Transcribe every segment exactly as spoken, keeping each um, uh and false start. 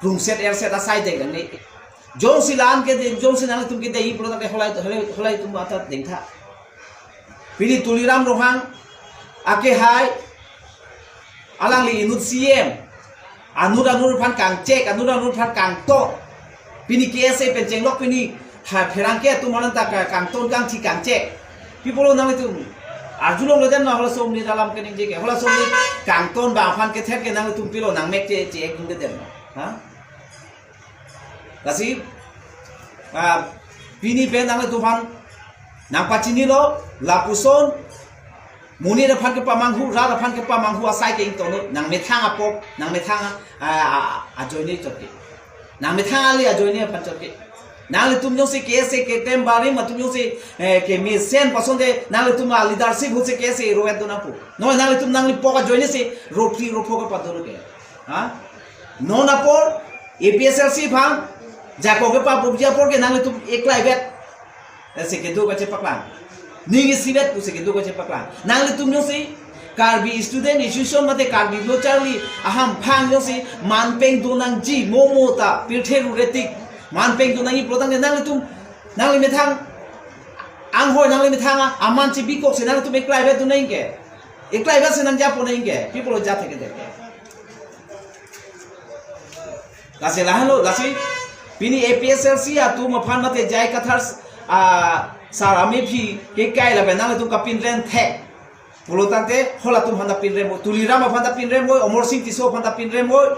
Krungset erset asai deng nangne. Jongsi la-an ke deng, jongsi nanglitum ke deng pulo tangte halai, halai, halaitum ata dengtha. Pini Tuliram Ronghang akehai, alangli inut C M, anut anut aphan kangchek, anut anut aphan kangton. Pini K S A pen chenglok pini ha pherangke atum anan ta ka-, kangton kangthi kangchek. Pi pulo nanglitum arjulongledetma halaso amonit alam keningje ke, halaso amonit kangton abang aphan kether ke nanglitum pilo nangmek che, che-ek dunledetma. Ha? Lasi, ah, pini pen nanglitum aphan nangpachinilo, lapuson, monit aphan kepamanghu, rat aphan kepamanghu asai ke ingtonlo, nangmethang apot, nangmethang a, a, a, ajoine chotke. Nangmethang ali ajoine aphan chotke. Nanglitum jongsi K S A keklem barim atum jongsi, eh, kemesen pasonte nanglitum a leadership ahutsi K S A rovet do nangpo. Non nanglitum nanglipok ajoine si ropri ropho kepadolo ke. Ha? Non apor, A P S L C aphan, jakong kepabukji apor ke nanglitum eklaivet. Ese kedo kachepaklang. Ning isivet pusi kedo kachepaklang. Nanglitum jongsi, Karbi Student Association mate Karbi Lo Charli ahamphang jongsi, manpeng do nangji momo ta, pirthe ruretik. Manpeng do nangji pulo tangte nanglitum, nangli methang, anghoi nangli methang a, aman chibikok si nanglitum eklaivet do nang ke. Eklaivet si nangjapo nang ke. Pi pulo jat ke dek. Lasi lahenlo, lasi pini A P S L C atum aphan mate J I Kathar, ah, sar amephi kekai lapen nanglitum kapinrem thek pulo tangte halatum aphan ta pinrem oi, Tuliram aphan ta pinrem oi, Amarsing Tisso aphan ta pinrem oi.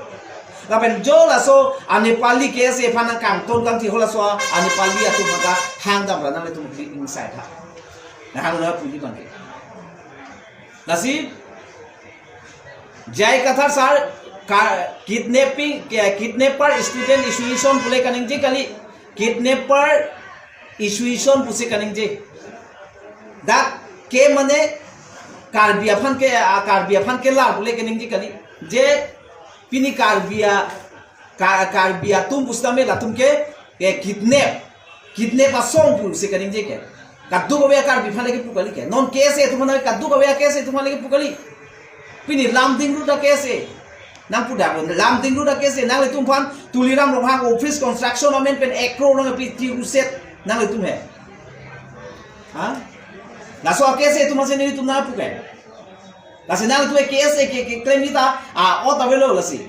Lapen jo laso a Nepali K S A aphan nangkangton kangthi halaso a Nepali atum aphan ta hangdamra nanglitum ingsai tha. Nahang na puli bangke. Lasi J I Kathar sar ka-, kidnapping, ke-, kidnapper student association pule kaningje kali, kidnapper association pusi kaningje. Dak ke mane Karbi aphan ke, a, Karbi aphan kelar pule kaningje kali. Je pini Karbi a, Ka-, Karbi atum pusitame latum ke, ke kidnap. Kidnap asong pusi kaningje ke. Kadokave Karbi aphan le kepu kali ke. Non K S A atum aphan kadokave K S A atum aphan le kepu kali. Pini Lumding Road a K S A. Nangpu dak lo, Lumding Road a K S A. Nanglitum aphan Tuliram Ronghang office construction amen pen ek crore nangpi ti ruset nanglitum he. Ha? Laso a K S A atum aphan si nelitum nangpu ke. Lasi nanglitum K S A ke, ke claim ita, a, ot avelo lasi.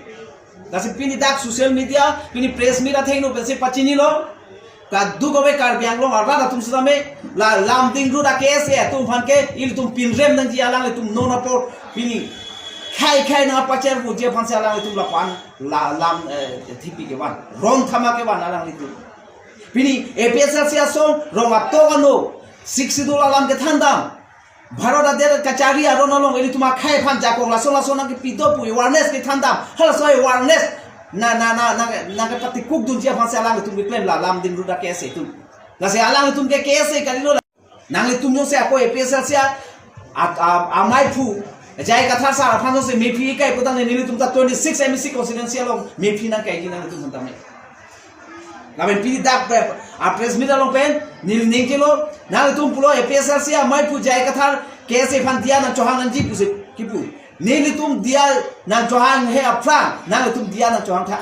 Lasi pini dak social media, pini press meet athengno pensi pachinilo. Kadokave Karbi Anglong arat atum sitame, la Lumding Road a K S A atum aphan ke, ilitum pinrem nangji alanglitum non apor, pini khai khai nangpachermuji aphansi alanglitum lapu-an, la lam, eh, thipi kevan, rong thama kevan alanglitum. Pini A P S L C asong, rong atok ano, Sixth Schedule alam kethandam. Bharat adet kachari aron along ilitum akhei aphan jakong lason lason nangkepi do pu awareness kethandam. Halaso awareness na, na, na, na, nangkepatikuk dunji aphansi alanglitum keklem la Lumding Road a K S A atum. Lasi alanglitum ke K S A kalilo la. Nanglitum jongsi ako A P S L C a, a, a, amaiphu J I Kathar sar aphan jongsi mephi kai putang nelitum ta twenty-six M A C constituency along mephi nangkaiji nanglitum aphan tame. Lapen pini dak pe, a press meet along pen, neli ningkelo, nanglitum pulo A P S L C amaiphu J I Kathar, K S A aphan diya nangchohang nangji pusi kipu. Nelitum diya nangchohang he aphrang, nanglitum diya nangchohang tha.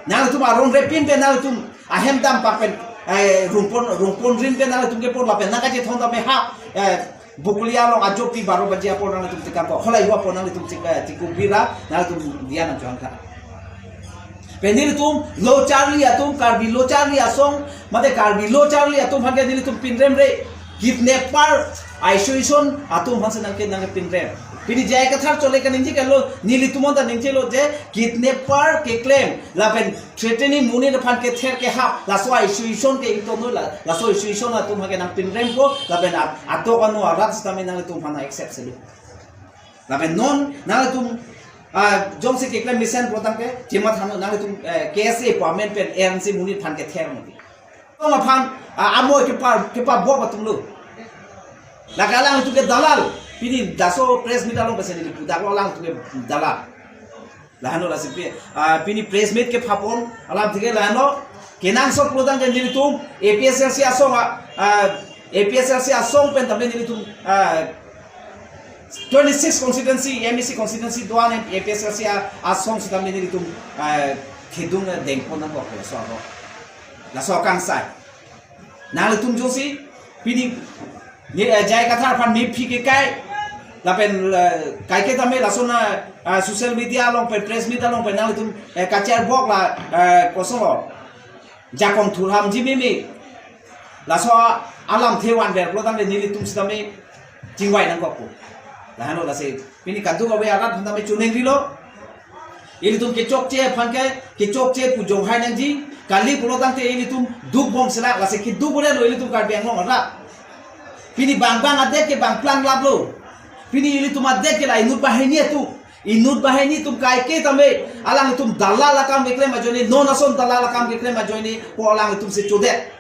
Nanglitum aron repin pen, nanglitum ahem dam pak pen, eh, rungpon, rungpon rin pen, nanglitum kepon lapen, nangkachethon dam he ha, eh, Bokolia along ajopi baro baji apor nanglitum chekangkok. Halai hu apor nanglitum chek-, eh, chekuk bira, nanglitum diya nangchohang tha. Pen nelitum Lo Charli atum, Karbi Lo Charli asong, mate Karbi Lo Charli atum aphan ke nelitum pinrem re, kidnapper association atum aphansi nangke, nangkepinrem. Pini J I Kathar chole kaningje kalo, nelitum anta ningje lo je kidnapper keklem, lapen threatening monit aphan kether kehap, laso association ke ingtonlo la, laso association atum aphan ke nangpinrempo, lapen at-, atok ano arat sitame nanglitum aphan accept selu. Lapen non, nanglitum, ah, jongsi keklem mesen pulo tangte, chematha non nanglitum, eh, K S A pu amen pen A R M C monit aphan kether mati. Tong aphan, ah, amo kepa, kepabok atum lo. Lake alangtum ke dalal, pini laso press meet along pensi neli pu dak lo alangtum ke dalal. Lahenlo lasi pi-, ah, pini press meet kephapon alam thike lahenlo. Kenangsot pulo tangte nelitum A P S L C asong a, ah, A P S L C asong pen tame nelitum, ah, twenty-six constituency, M A C constituency do-an A P S L C a, asong sitame nelitum, ah, Kedung, eh, dengpon nangkok laso ako. Laso kangsai. Nanglitum jongsi pini ni, eh, J I Kathar aphan mephi kekai. Lapen, eh, kaike tame lason, eh, social media along pen, press meet along pen nanglitum, eh, kachar bok la, eh, koso ho. Jakong thurham ji meme. Laso alamthe vanver pulo tangte nelitum sitame chingvai nangkokpo. Lahenlo lasi pini kadokave arat aphan tame choningri lo. Ilitum kechokche aphan ke, kechokche pu jonghai nangji. Kali pulo tangte ilitum dukbom sila, lasi keduk ore lo ilitum Karbi Anglong arat. Pini bang bang adet ke bang plang lap lo. Pini ilitum adet ke la inut banghini atum. Inut banghini atum kaike tame, alanglitum dalal akam keklem ajoine, non ason dalal akam keklem ajoine, ko alanglitum si chodet.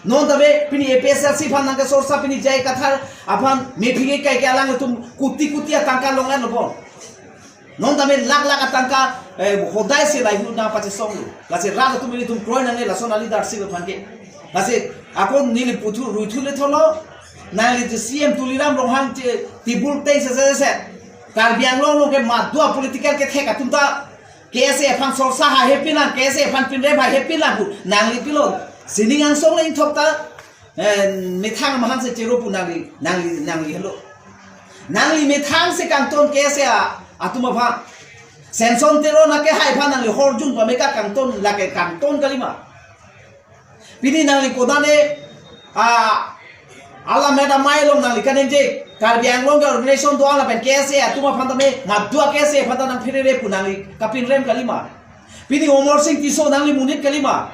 Non tame pini A P H L C aphan nangkesorsa pini J I Kathar aphan mephi kekai ke alanglitum kuti kuti atangka long-an lo bon. Non tame lakh lakh atangka, eh, hodai si lahai ahut nangpachesong lo. Lasi rat atum ilitum kroi nangne lason a-leadership aphan ke. Lasi ako neli puthu ruithu le tholo, nangli je C M Tuliram Ronghang che tibul teng se se se. Karbi Anglong along ke madua political kethek atum ta K S A aphan sorsa haihe pinlang, K S A aphan pinrem haihe pinlang pu nangli pilo. Sining angsong le ingthok ta, eh, methang amahang si chero pu nangli, nangli, nangli helo. Nangli methang si kangton K S A atum aphan. Samson Teron akehai aphan nangli horjun pame ka kangton, lake kangton kalima. Pini nangli kodan e, ah, alam meda mai along nangli kaningje. Karbi Anglong ke organization do-an lapen K S A atum aphan tame, madua K S A aphan ta nangpherere pu nangli kapinrem kalima. Pini Omor Singh Tisso nangli monit kalima.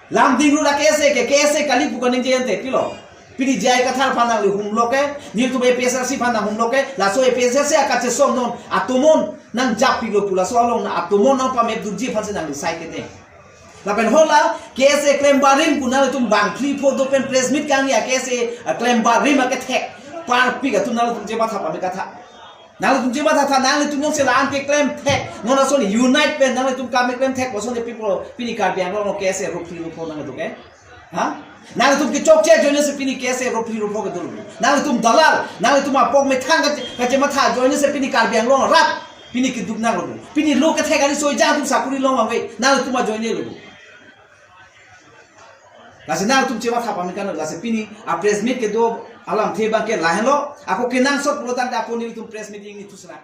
Lumding Road a-K S A ke, K S A kali pu kaningje ante pilo. Pini J I Kathar aphan nangli humlo ke, nelitum A P H L C aphan nang humlo ke, laso A P H L C akachesong non, atomon nangjap pilo pu laso along na atomon nangpamep durji aphan si nangli sai kete. Lapen hala K S A klem barim pu nanglitum bangphli pho do pen press meet kangni a-K S A, ah, klem barim akethek parpik atum nanglitum chematha pame katha. Nanglitum chematha tha, nanglitum jongsi la-an keklem thek, non ason unite pen nanglitum kam keklem thek, ason de people pini Karbi Anglong K S A ruphli rupho nanglitum ke. Ha? Nanglitum kechokche ajoine si pini K S A ruphli rupho kedo lo. Nanglitum dalal, nanglitum apok methang kache, kachematha ajoine si pini Karbi Anglong rat pini keduk nang lo. Pini lo kethek ari soi jang atum sakuri long ave, nanglitum ajoine lo. Lasi nanglitum chematha pame kan, lasi pini a-press meet kedo alamthe abang ke lahenlo, ako kenangsot pulo tangte ako nelitum press meet ingni thusra.